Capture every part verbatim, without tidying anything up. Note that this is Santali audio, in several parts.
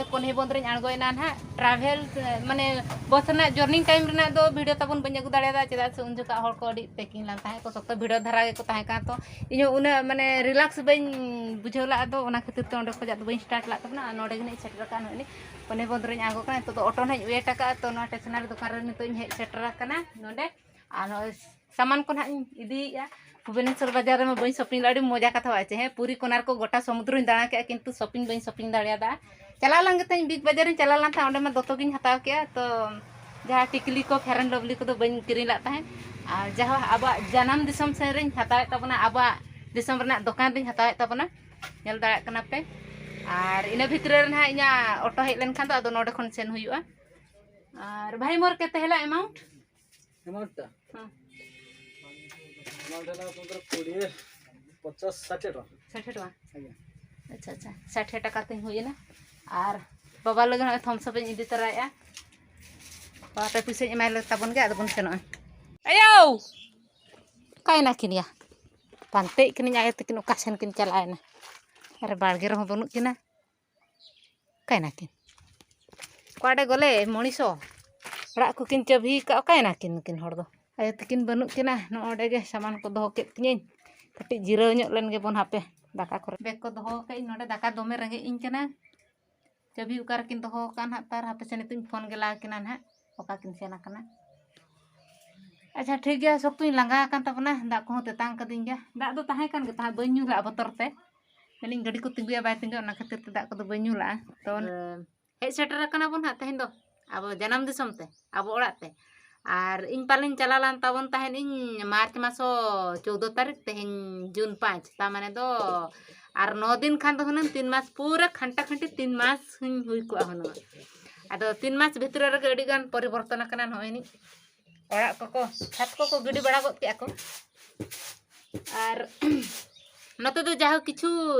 ᱠᱚᱱᱦᱮ ᱵᱚᱱᱫ ᱨᱤᱧ ᱟᱬᱜᱚᱭᱮᱱᱟ ᱱᱟᱦᱟᱜ᱾ ᱴᱨᱟᱵᱷᱮᱞ ᱢᱟᱱᱮ ᱵᱟᱥ ᱨᱮᱱᱟᱜ ᱡᱟᱨᱱᱤ ᱴᱟᱭᱤᱢ ᱨᱮᱱᱟᱜ ᱫᱚ ᱵᱷᱤᱰᱤᱭᱳ ᱛᱟᱵᱚᱱ ᱵᱟᱹᱧ ᱟᱹᱜᱩ ᱫᱟᱲᱮᱭᱟᱫᱟ, ᱪᱮᱫᱟᱜ ᱥᱮ ᱩᱱ ᱡᱚᱠᱷᱟᱜ ᱦᱚᱲ ᱠᱚ ᱟᱹᱰᱤ ᱯᱮᱠᱤᱝ ᱞᱮᱱ ᱛᱟᱦᱮᱸᱫ ᱠᱚ, ᱥᱚᱠᱛᱚ ᱵᱷᱤᱲ ᱫᱷᱟᱨᱟ ᱜᱮᱠᱚ ᱛᱟᱦᱮᱸ ᱠᱟᱱᱟ᱾ ᱛᱚ ᱤᱧᱦᱚᱸ ᱩᱱᱟᱹᱜ ᱢᱟᱱᱮ ᱨᱤᱞᱟᱠᱥ ᱵᱟᱹᱧ ᱵᱩᱡᱷᱟᱹᱣ ᱞᱮᱫᱟ, ᱟᱫᱚ ᱚᱱᱟ ᱠᱷᱟᱹᱛᱤᱨ ᱛᱮ ᱚᱸᱰᱮ ᱠᱷᱚᱱᱟᱜ ᱫᱚ ᱵᱟᱹᱧ ᱥᱴᱟᱨᱴ ᱞᱮᱫ ᱛᱟᱵᱚᱱᱟ᱾ ᱟᱨ ᱱᱚᱰᱮ ᱜᱮ ᱱᱟᱦᱟᱜ ᱤᱧ ᱥᱮᱴᱮᱨ ᱟᱠᱟᱱᱟ, ᱱᱚᱜᱼᱚᱭ ᱠᱚᱱᱦᱮ ᱵᱚᱱᱫ ᱨᱤᱧ ᱟᱬᱜᱚ ᱠᱟᱱᱟ᱾ ᱱᱤᱛᱚᱜ ᱫᱚ ᱚᱴᱳ ᱱᱟᱦᱟᱜ ᱤᱧ ᱣᱮᱴ ᱟᱠᱟᱫᱼᱟ, ᱛᱚ ᱱᱚᱣᱟ ᱥᱴᱮᱥᱚᱱᱟᱨᱤ ᱫᱚᱠᱟᱱ ᱨᱮ ᱱᱤᱛᱚᱜ ᱤᱧ ᱦᱮᱡ ᱥᱮᱴᱮᱨ ᱟᱠᱟᱱᱟ ᱱᱚᱰᱮ᱾ ᱟᱨ ᱱᱚᱜᱼᱚᱭ ᱥᱟᱢᱟᱱ ᱠᱚ ᱱᱟᱦᱟᱜ ᱤᱧ ᱤᱫᱤᱭᱮᱫᱼᱟ᱾ ᱵᱷᱩᱵᱽᱱᱮᱥᱚᱨ ᱵᱟᱡᱟᱨ ᱨᱮᱢᱟ ᱵᱟᱹᱧ ᱥᱚᱯᱤᱝ ᱞᱮᱫᱟ, ᱟᱹᱰᱤ ᱢᱚᱡᱟ ᱠᱟᱛᱷᱟ ᱵᱟᱝ ᱪᱮ? ᱦᱮᱸ, ᱯᱩᱨᱤ ᱠᱚᱱᱟᱨᱠᱚ ᱜᱚᱴᱟ ᱥᱚᱢᱩᱫᱨᱚᱧ ᱫᱟᱬᱟ ᱠᱮᱫᱼᱟ, ᱠᱤᱱᱛᱩ ᱥᱚᱯᱤᱝ ᱵᱟᱹᱧ ᱥᱚᱯᱤᱝ ᱫᱟᱲᱮᱭᱟᱫᱟ᱾ ᱪᱟᱞᱟᱣ ᱞᱮᱱ ᱜᱮ ᱛᱟᱦᱮᱸᱫ, ᱵᱤᱜᱽ ᱵᱟᱡᱟᱨᱤᱧ ᱪᱟᱞᱟᱣ ᱞᱮᱱ ᱛᱟᱦᱮᱸᱫ, ᱚᱸᱰᱮ ᱢᱟ ᱫᱚᱛᱚ ᱜᱤᱧ ᱦᱟᱛᱟᱣ ᱠᱮᱫᱼᱟ᱾ ᱛᱚ ᱡᱟᱦᱟᱸ ᱴᱤᱠᱞᱤ ᱠᱚ, ᱯᱷᱮᱭᱟᱨ ᱮᱱᱰ ᱞᱟᱵᱷᱞᱤ ᱠᱚᱫᱚ ᱵᱟᱹᱧ ᱠᱤᱨᱤᱧ ᱞᱮᱫ ᱛᱟᱦᱮᱸᱫ᱾ ᱟᱨ ᱡᱟᱦᱟᱸ ᱟᱵᱚᱣᱟᱜ ᱡᱟᱱᱟᱢ ᱫᱤᱥᱚᱢ ᱥᱮᱫ ᱨᱤᱧ ᱦᱟᱛᱟᱣᱮᱫ ᱛᱟᱵᱚᱱᱟ, ᱟᱵᱚᱣᱟᱜ ᱫᱤᱥᱚᱢ ᱨᱮᱱᱟᱜ ᱫᱚᱠᱟᱱ ᱨᱤᱧ ᱦᱟᱛᱟᱣᱮᱫ ᱛᱟᱵᱚᱱᱟ, ᱧᱮᱞ ᱫᱟᱲᱮᱭᱟᱜ ᱠᱟᱱᱟ ᱯᱮ᱾ ᱟᱨ ᱤᱱᱟᱹ ᱵᱷᱤᱛᱨᱤ ᱨᱮ ᱱᱟᱦᱟᱜ ᱤᱧᱟᱹᱜ ᱚᱴᱳ ᱦᱮᱡ ᱞᱮᱱᱠᱷᱟᱱ ᱫᱚ ᱟᱫᱚ ᱱᱚᱰᱮ ᱠᱷᱚᱱ ᱥᱮᱱ ᱦᱩᱭᱩᱜᱼᱟ᱾ ᱟᱨ ᱵᱷᱟᱭ, ᱢᱳᱨ ᱠᱮᱛᱮ ᱦᱮᱞᱟ ᱮᱢᱟᱣᱩᱱᱴ? ᱮᱢᱟᱣᱩᱱᱴ ᱴᱟ? ᱦᱮᱸ᱾ ᱮᱢᱟᱣᱩᱱᱴ ᱦᱮᱱᱟᱜᱼᱟ ᱟᱯᱱᱟᱨ ᱠᱩᱲᱤ, ᱯᱚᱧᱪᱟᱥ, ᱥᱟᱴᱷᱮ ᱴᱟᱠᱟ᱾ ᱥᱟᱴᱷᱮ ᱴᱟᱠᱟ? ᱟᱪᱪᱷᱟ᱾ ᱟᱪᱪᱷᱟ, ᱟᱪᱪᱷᱟ, ᱥᱟᱴᱷᱮ ᱴᱟᱠᱟ ᱛᱤᱧ ᱦᱩᱭᱮᱱᱟ᱾ ᱟᱨ ᱵᱟᱵᱟ ᱞᱟᱹᱜᱤᱫ ᱱᱚᱜᱼᱚᱭ ᱛᱷᱚᱢᱥ ᱟᱯ ᱤᱧ ᱤᱫᱤ ᱛᱚᱨᱟᱭᱮᱫᱼᱟ᱾ ᱵᱟᱵᱟ ᱴᱷᱮᱱ ᱯᱩᱭᱥᱟᱹᱧ ᱮᱢᱟᱭ ᱞᱮ ᱛᱟᱵᱚᱱ ᱜᱮ, ᱟᱫᱚ ᱵᱚᱱ ᱥᱮᱱᱚᱜᱼᱟ᱾ ᱟᱭᱳ! ᱚᱠᱟᱭᱮᱱᱟ ᱠᱤᱱ ᱭᱟ? ᱯᱟᱱᱛᱮᱭᱮᱫ ᱠᱤᱱᱤᱧ ᱟᱭᱳ ᱛᱟᱹᱠᱤᱱ, ᱚᱠᱟ ᱥᱮᱱ ᱠᱤᱱ ᱪᱟᱞᱟᱣᱮᱱᱟ? ᱟᱨ ᱵᱟᱲᱜᱮ ᱨᱮᱦᱚᱸ ᱵᱟᱹᱱᱩᱜ ᱠᱤᱱᱟ᱾ ᱚᱠᱟᱭᱮᱱᱟ ᱠᱤᱱ? ᱚᱠᱟᱰᱮ ᱜᱚᱞᱮ ᱢᱚᱬᱤᱥᱚ? ᱚᱲᱟᱜ ᱠᱚᱠᱤᱱ ᱪᱟᱹᱵᱷᱤ ᱟᱠᱟᱫ, ᱚᱠᱟᱭᱮᱱᱟ ᱠᱤᱱ ᱱᱩᱠᱤᱱ ᱦᱚᱲ ᱫᱚ? ᱟᱭᱳ ᱛᱟᱹᱠᱤᱱ ᱵᱟᱹᱱᱩᱜ ᱠᱤᱱᱟ, ᱱᱚᱜᱼᱚᱭ ᱱᱚᱰᱮ ᱜᱮ ᱥᱟᱢᱟᱱ ᱠᱚ ᱫᱚᱦᱚ ᱠᱮᱫ ᱛᱤᱧᱟᱹᱧ᱾ ᱠᱟᱹᱴᱤᱡ ᱡᱤᱨᱟᱹᱣ ᱧᱚᱜ ᱞᱮᱱ ᱜᱮᱵᱚᱱ ᱦᱟᱯᱮ, ᱫᱟᱠᱟ ᱠᱚᱨᱮ᱾ ᱵᱮᱜᱽ ᱠᱚ ᱫᱚᱦᱚ ᱟᱠᱟᱫ ᱤᱧ ᱱᱚᱰᱮ, ᱫᱟᱠᱟ ᱫᱚᱢᱮ ᱨᱮᱸᱜᱮᱡ ᱤᱧ ᱠᱟᱱᱟ᱾ ᱪᱟᱹᱵᱷᱤ ᱚᱠᱟ ᱨᱮᱠᱤᱱ ᱫᱚᱦᱚ ᱟᱠᱟᱫ ᱱᱟᱦᱟᱜ ᱛᱟᱨ, ᱦᱟᱯᱮ ᱥᱮ ᱱᱤᱛᱚᱜ ᱤᱧ ᱯᱷᱳᱱ ᱜᱮᱞᱟ ᱟᱹᱠᱤᱱᱟ ᱱᱟᱦᱟᱜ, ᱚᱠᱟ ᱠᱤᱱ ᱥᱮᱱ ᱟᱠᱟᱱᱟ᱾ ᱟᱪᱪᱷᱟ, ᱴᱷᱤᱠ ᱜᱮᱭᱟ, ᱥᱚᱠᱛᱚᱧ ᱞᱟᱸᱜᱟ ᱟᱠᱟᱱ ᱛᱟᱵᱚᱱᱟ, ᱫᱟᱜ ᱠᱚᱦᱚᱸ ᱛᱮᱛᱟᱝ ᱠᱟᱹᱫᱤᱧ ᱜᱮᱭᱟ᱾ ᱫᱟᱜ ᱫᱚ ᱛᱟᱦᱮᱸ ᱠᱟᱱ ᱜᱮ ᱛᱟᱦᱮᱸᱫ, ᱵᱟᱹᱧ ᱧᱩ ᱞᱟᱜᱼᱟ ᱵᱚᱛᱚᱨ ᱛᱮ᱾ ᱢᱮᱱᱤᱧ ᱜᱟᱹᱰᱤ ᱠᱚ ᱛᱤᱸᱜᱩᱭᱟ ᱵᱟᱭ ᱛᱤᱸᱜᱩᱭᱟ, ᱚᱱᱟ ᱠᱷᱟᱹᱛᱤᱨ ᱛᱮ ᱫᱟᱜ ᱠᱚᱫᱚ ᱵᱟᱹᱧ ᱧᱩ ᱞᱟᱜᱼᱟ᱾ ᱛᱚ, ᱦᱮᱡ ᱥᱮᱴᱮᱨ ᱟᱠᱟᱱᱟ ᱵᱚᱱ ᱦᱟᱸᱜ ᱛᱮᱦᱮᱧ ᱫᱚ ᱟᱵᱚ ᱡᱟᱱᱟᱢ ᱫᱤᱥᱚᱢ ᱛᱮ, ᱟᱵᱚ ᱚᱲᱟᱜ ᱛᱮ᱾ ᱟᱨ ᱤᱧ ᱯᱟᱞᱮᱧ ᱪᱟᱞᱟᱣ ᱞᱮᱱ ᱛᱟᱵᱚᱱ ᱛᱟᱦᱮᱸᱫ ᱤᱧ ᱢᱟᱨᱪ ᱢᱟᱥᱚ ᱪᱳᱫᱽᱫᱳ ᱛᱟᱹᱨᱤᱠᱷ, ᱛᱮᱦᱮᱧ ᱡᱩᱱ ᱯᱟᱸᱪ, ᱛᱟ ᱢᱟᱱᱮ ᱫᱚ ᱟᱨ ᱱᱚ ᱫᱤᱱ ᱠᱷᱟᱱ ᱫᱚ ᱦᱩᱱᱟᱹᱝ ᱛᱤᱱ ᱢᱟᱥ, ᱯᱩᱨᱟᱹ ᱠᱷᱟᱱᱴᱟ ᱠᱷᱟᱹᱱᱴᱤ ᱛᱤᱱ ᱢᱟᱥ ᱦᱩᱧ ᱦᱩᱭ ᱠᱚᱜᱼᱟ ᱦᱩᱱᱟᱹᱝ᱾ ᱟᱫᱚ ᱛᱤᱱ ᱢᱟᱥ ᱵᱷᱤᱛᱨᱤ ᱨᱮᱜᱮ ᱟᱹᱰᱤ ᱜᱟᱱ ᱯᱚᱨᱤᱵᱚᱨᱛᱚᱱ ᱟᱠᱟᱱᱟ᱾ ᱱᱚᱜᱼᱚᱭ ᱱᱤᱡ ᱚᱲᱟᱜ ᱠᱚᱠᱚ, ᱪᱷᱟᱛ ᱠᱚᱠᱚ ᱜᱤᱰᱤ ᱵᱟᱲᱟ ᱜᱚᱫ ᱠᱮᱜᱼᱟ ᱠᱚ᱾ ᱟᱨ ᱱᱚᱛᱮ ᱫᱚ ᱡᱟᱦᱳᱠ ᱠᱤᱪᱷᱩ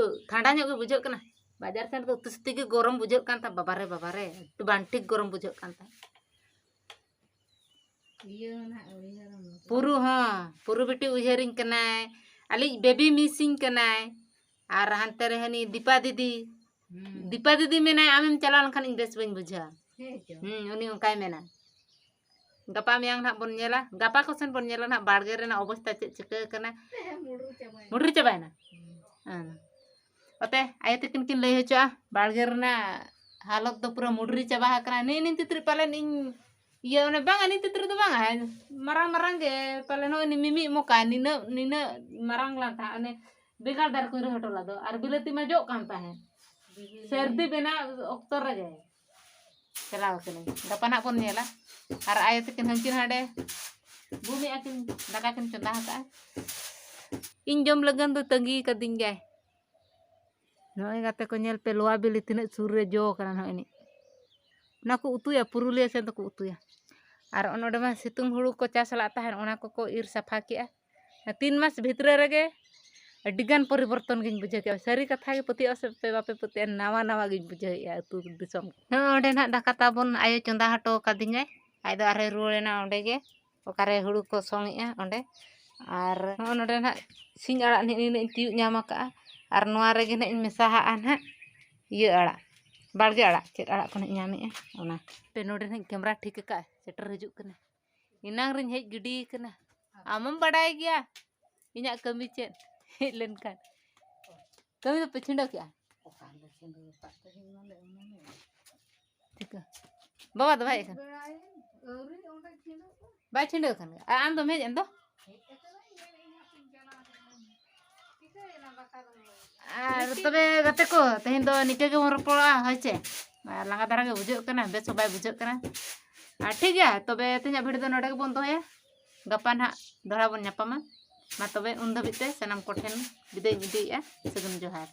ᱴᱷᱟᱱᱰᱟ ᱧᱚᱜ ᱜᱮ ᱵᱩᱡᱷᱟᱹᱜ ᱠᱟᱱᱟ᱾ ᱵᱟᱡᱟᱨ ᱥᱮᱱ ᱫᱚ ᱩᱛᱤ ᱥᱩᱛᱤ ᱜᱮ ᱜᱚᱨᱚᱢ ᱵᱩᱡᱷᱟᱹᱜ ᱠᱟᱱ ᱛᱟᱦᱮᱸᱫ, ᱵᱟᱵᱟᱨᱮ, ᱵᱟᱵᱟᱨᱮ, ᱮᱠᱴᱩ ᱵᱟᱝ ᱴᱷᱤᱠ ᱜᱚᱨᱚᱢ ᱵᱩᱡᱷᱟᱹᱜ ᱠᱟᱱ ᱛᱟᱦᱮᱸᱫ᱾ ᱤᱭᱟᱹ ᱱᱟᱦᱟᱜ ᱩᱭᱦᱟᱹᱨ ᱢᱮ᱾ ᱯᱩᱨᱩ ᱦᱚᱸ, ᱯᱩᱨᱩ ᱵᱤᱴᱤ ᱩᱭᱦᱟᱹᱨᱤᱧ ᱠᱟᱱᱟᱭ, ᱟᱞᱮᱭᱤᱡ ᱵᱮᱵᱤ ᱢᱤᱥᱤᱧ ᱠᱟᱱᱟᱭ, ᱟᱨ ᱦᱟᱱᱛᱮ ᱨᱮ ᱦᱟᱹᱱᱤ ᱫᱤᱯᱟ ᱫᱤᱫᱤ, ᱦᱩᱸ᱾ ᱫᱤᱯᱟ ᱫᱤᱫᱤ ᱢᱮᱱᱟᱭ, "ᱟᱢᱮᱢ ᱪᱟᱞᱟᱣ ᱞᱮᱱᱠᱷᱟᱱ ᱤᱧ ᱵᱮᱥ ᱵᱟᱹᱧ ᱵᱩᱡᱷᱟᱹᱣᱟ᱾" ᱦᱮᱸ ᱪᱚ᱾ ᱦᱩᱸ, ᱩᱱᱤ ᱚᱱᱠᱟᱭ ᱢᱮᱱᱟ᱾ ᱜᱟᱯᱟ ᱢᱮᱭᱟᱝ ᱱᱟᱦᱟᱜ ᱵᱚᱱ ᱧᱮᱞᱟ, ᱜᱟᱯᱟ ᱠᱚ ᱥᱮᱱ ᱵᱚᱱ ᱧᱮᱞᱟ ᱱᱟᱦᱟᱜ ᱵᱟᱲᱜᱮ ᱨᱮᱱᱟᱜ ᱚᱵᱚᱥᱛᱟ ᱪᱮᱫ ᱪᱤᱠᱟᱹ ᱟᱠᱟᱱᱟ᱾ ᱦᱮᱸ, ᱢᱩᱰᱨᱤ ᱪᱟᱵᱟᱭᱮᱱᱟ᱾ ᱢᱩᱰᱨᱤ ᱪᱟᱵᱟᱭᱮᱱᱟ? ᱦᱩᱸ᱾ ᱦᱮᱸ᱾ ᱚᱛᱮ ᱟᱭᱳ ᱛᱟᱹᱠᱤᱱ ᱠᱤᱱ ᱞᱟᱹᱭ ᱦᱚᱪᱚᱜᱼᱟ, ᱵᱟᱲᱜᱮ ᱨᱮᱱᱟᱜ ᱦᱟᱞᱚᱛ ᱫᱚ ᱯᱩᱨᱟᱹ ᱢᱩᱰᱨᱤ ᱪᱟᱵᱟ ᱟᱠᱟᱱᱟ᱾ ᱱᱤᱜ ᱱᱤᱱ ᱛᱤᱛᱨᱤ ᱯᱟᱞᱮᱱ ᱤᱧ ᱤᱭᱟᱹ, ᱚᱱᱮ ᱵᱟᱝᱟ, ᱱᱤᱱ ᱛᱤᱛᱨᱤ ᱫᱚ ᱵᱟᱝᱟ, ᱢᱟᱨᱟᱝ ᱢᱟᱨᱟᱝ ᱜᱮ ᱯᱟᱞᱮ ᱱᱚᱜᱼᱚᱭ ᱢᱤᱢᱤᱫ ᱢᱚᱠᱟ ᱱᱤᱱᱟᱹᱜ, ᱱᱤᱱᱟᱹᱜ ᱢᱟᱨᱟᱝ ᱞᱟᱴᱷᱟ, ᱚᱱᱮ ᱵᱮᱸᱜᱟᱲ ᱫᱟᱨᱮ ᱠᱚᱧ ᱨᱚᱦᱚᱭ ᱦᱚᱴᱚ ᱞᱮᱫ ᱫᱚ, ᱟᱨ ᱵᱤᱞᱟᱹᱛᱤ ᱢᱟ ᱡᱚᱜ ᱠᱟᱱ ᱛᱟᱦᱮᱸᱫ᱾ ᱥᱟᱹᱨᱫᱤ ᱵᱮᱱᱟᱣ ᱚᱠᱛᱚ ᱨᱮᱜᱮ ᱪᱟᱞᱟᱣ ᱠᱟᱹᱱᱟᱹᱧ᱾ ᱜᱟᱯᱟ ᱱᱟᱜ ᱵᱚᱱ ᱧᱮᱞᱟ᱾ ᱟᱨ ᱟᱭᱳ ᱛᱟᱹᱠᱤᱱ ᱦᱟᱹᱱᱠᱤᱱ ᱦᱟᱸᱰᱮ ᱵᱩᱢᱮᱜᱼᱟ ᱠᱤᱱ, ᱫᱟᱠᱟ ᱠᱤᱱ ᱪᱚᱸᱫᱟ ᱟᱠᱟᱫᱼᱟ᱾ ᱤᱧ ᱡᱚᱢ ᱞᱟᱹᱜᱤᱫ ᱫᱚ ᱛᱟᱺᱜᱤ ᱠᱟᱹᱫᱤᱧ ᱜᱮᱭᱟᱭ᱾ ᱱᱚᱜᱼᱚᱭ ᱜᱟᱛᱮ ᱠᱚ ᱧᱮᱞ ᱯᱮ, ᱞᱚᱣᱟ ᱵᱤᱞᱤ ᱛᱤᱱᱟᱹᱜ ᱥᱩᱨ ᱨᱮ ᱡᱚ ᱠᱟᱱᱟ ᱱᱚᱜᱼᱚᱭ ᱱᱤᱡ᱾ ᱚᱱᱟ ᱠᱚ ᱩᱛᱩᱭᱟ, ᱯᱩᱨᱩᱞᱤᱭᱟᱹ ᱥᱮᱱ ᱫᱚᱠᱚ ᱩᱛᱩᱭᱟ᱾ ᱟᱨ ᱚᱱ-, ᱚᱸᱰᱮ ᱢᱟ ᱥᱤᱛᱩᱝ ᱦᱩᱲᱩ ᱠᱚ ᱪᱟᱥ ᱞᱟᱜ ᱛᱟᱦᱮᱱ, ᱚᱱᱟ ᱠᱚᱠᱚ ᱤᱨ ᱥᱟᱯᱷᱟ ᱠᱮᱜᱼᱟ᱾ ᱛᱤᱱ ᱢᱟᱥ ᱵᱷᱤᱛᱨᱤ ᱨᱮᱜᱮ ᱟᱹᱰᱤᱜᱟᱱ ᱯᱚᱨᱤᱵᱚᱨᱛᱚᱱ ᱜᱤᱧ ᱵᱩᱡᱷᱟᱹᱣ ᱠᱮᱜᱼᱟ᱾ ᱥᱟᱹᱨᱤ ᱠᱟᱛᱷᱟ ᱜᱮ, ᱯᱟᱹᱛᱭᱟᱹᱜᱼᱟ ᱥᱮ ᱯᱮ ᱵᱟᱯᱮ ᱯᱟᱹᱛᱭᱟᱹᱜᱼᱟ, ᱱᱟᱣᱟ ᱱᱟᱣᱟ ᱜᱤᱧ ᱵᱩᱡᱷᱟᱹᱣᱮᱫᱼᱟ ᱟᱹᱛᱩ ᱫᱤᱥᱚᱢ᱾ ᱱᱚᱜᱼᱚᱭ ᱚᱸᱰᱮ ᱱᱟᱦᱟᱜ ᱫᱟᱠᱟ ᱛᱟᱵᱚᱱ ᱟᱭᱳ ᱪᱚᱸᱫᱟ ᱦᱚᱴᱚ ᱠᱟᱫᱤᱧᱟᱭ, ᱟᱡ ᱫᱚ ᱟᱨᱦᱚᱸᱭ ᱨᱩᱣᱟᱹᱲᱮᱱᱟ ᱚᱸᱰᱮ ᱜᱮ᱾ ᱚᱠᱟᱨᱮ ᱦᱩᱲᱩ ᱠᱚ ᱥᱚᱝ ᱮᱜᱼᱟ ᱚᱸᱰᱮ᱾ ᱟᱨ ᱱᱚᱜᱼᱚ ᱱᱚᱰᱮ ᱱᱟᱦᱟᱜ ᱥᱤᱧ ᱟᱲᱟᱜ ᱱᱤᱱᱟᱹᱜ ᱤᱧ ᱛᱤᱭᱳᱜ ᱧᱟᱢ ᱟᱠᱟᱜᱼᱟ᱾ ᱟᱨ ᱱᱚᱣᱟ ᱨᱮᱜᱮ ᱱᱟᱦᱟᱜ ᱤᱧ ᱢᱮᱥᱟᱦᱟᱜᱼᱟ ᱱᱟᱦᱟᱜ ᱤᱭᱟᱹ ᱟᱲᱟᱜ, ᱵᱟᱲᱜᱮ ᱟᱲᱟᱜ, ᱪᱮᱫ ᱟᱲᱟᱜ ᱠᱚ ᱱᱟᱦᱟᱜ ᱤᱧ ᱧᱟᱢᱮᱜᱼᱟ ᱚᱱᱟ᱾ ᱯᱮ ᱱᱚᱰᱮ ᱱᱟᱦᱟᱜ ᱤᱧ ᱠᱮᱢᱨᱟ ᱴᱷᱤᱠ ᱟᱠᱟᱫᱼᱟ, ᱥᱮᱴᱮᱨ ᱦᱤᱡᱩᱜ ᱠᱟᱱᱟ᱾ ᱮᱱᱟᱝ ᱨᱤᱧ ᱦᱮᱡ ᱜᱤᱰᱤ ᱠᱟᱱᱟ᱾ ᱟᱢᱮᱢ ᱵᱟᱰᱟᱭ ᱜᱮᱭᱟ ᱤᱧᱟᱹᱜ ᱠᱟᱹᱢᱤ ᱪᱮᱫ, ᱦᱮᱡ ᱞᱮᱱᱠᱷᱟᱱ᱾ ᱠᱟᱹᱢᱤ ᱫᱚᱯᱮ ᱪᱷᱤᱸᱰᱟᱹᱣ ᱠᱮᱜᱼᱟ? ᱪᱤᱠᱟᱹ? ᱵᱟᱵᱟ ᱫᱚ ᱵᱟᱭ ᱦᱮᱡ ᱟᱠᱟᱱᱟ? ᱵᱟᱭ ᱪᱷᱤᱸᱰᱟᱹᱣ ᱠᱟᱱ ᱜᱮᱭᱟ᱾ ᱟᱨ ᱟᱢ ᱫᱚᱢ ᱦᱮᱡ ᱮᱱ ᱫᱚ? ᱟᱨ ᱛᱚᱵᱮ ᱜᱟᱛᱮ ᱠᱚ, ᱛᱮᱦᱮᱧ ᱫᱚ ᱱᱤᱝᱠᱟᱹ ᱜᱮᱵᱚᱱ ᱨᱚᱯᱚᱲᱟ, ᱦᱳᱭ ᱪᱮ? ᱟᱨ ᱞᱟᱸᱜᱟ ᱫᱷᱟᱨᱟ ᱜᱮ ᱵᱩᱡᱷᱟᱹᱜ ᱠᱟᱱᱟ, ᱵᱮᱥ ᱦᱚᱸ ᱵᱟᱭ ᱵᱩᱡᱷᱟᱹᱜ ᱠᱟᱱᱟ᱾ ᱟᱨ ᱴᱷᱤᱠ ᱜᱮᱭᱟ, ᱛᱚᱵᱮ ᱛᱮᱦᱮᱧᱟᱜ video ᱫᱚ ᱱᱚᱰᱮ ᱜᱮᱵᱚᱱ ᱫᱚᱦᱚᱭᱟ᱾ ᱜᱟᱯᱟ ᱱᱟᱦᱟᱜ ᱫᱚᱦᱲᱟ ᱵᱚᱱ ᱧᱟᱯᱟᱢᱟ᱾ ᱢᱟ ᱛᱚᱵᱮ ᱩᱱ ᱫᱷᱟᱹᱵᱤᱡ ᱛᱮ ᱥᱟᱱᱟᱢ ᱠᱚᱴᱷᱮᱱ ᱵᱤᱫᱟᱹᱭ ᱤᱧ ᱤᱫᱤᱭᱮᱫᱼᱟ᱾ ᱥᱟᱹᱜᱩᱱ ᱡᱚᱦᱟᱨ᱾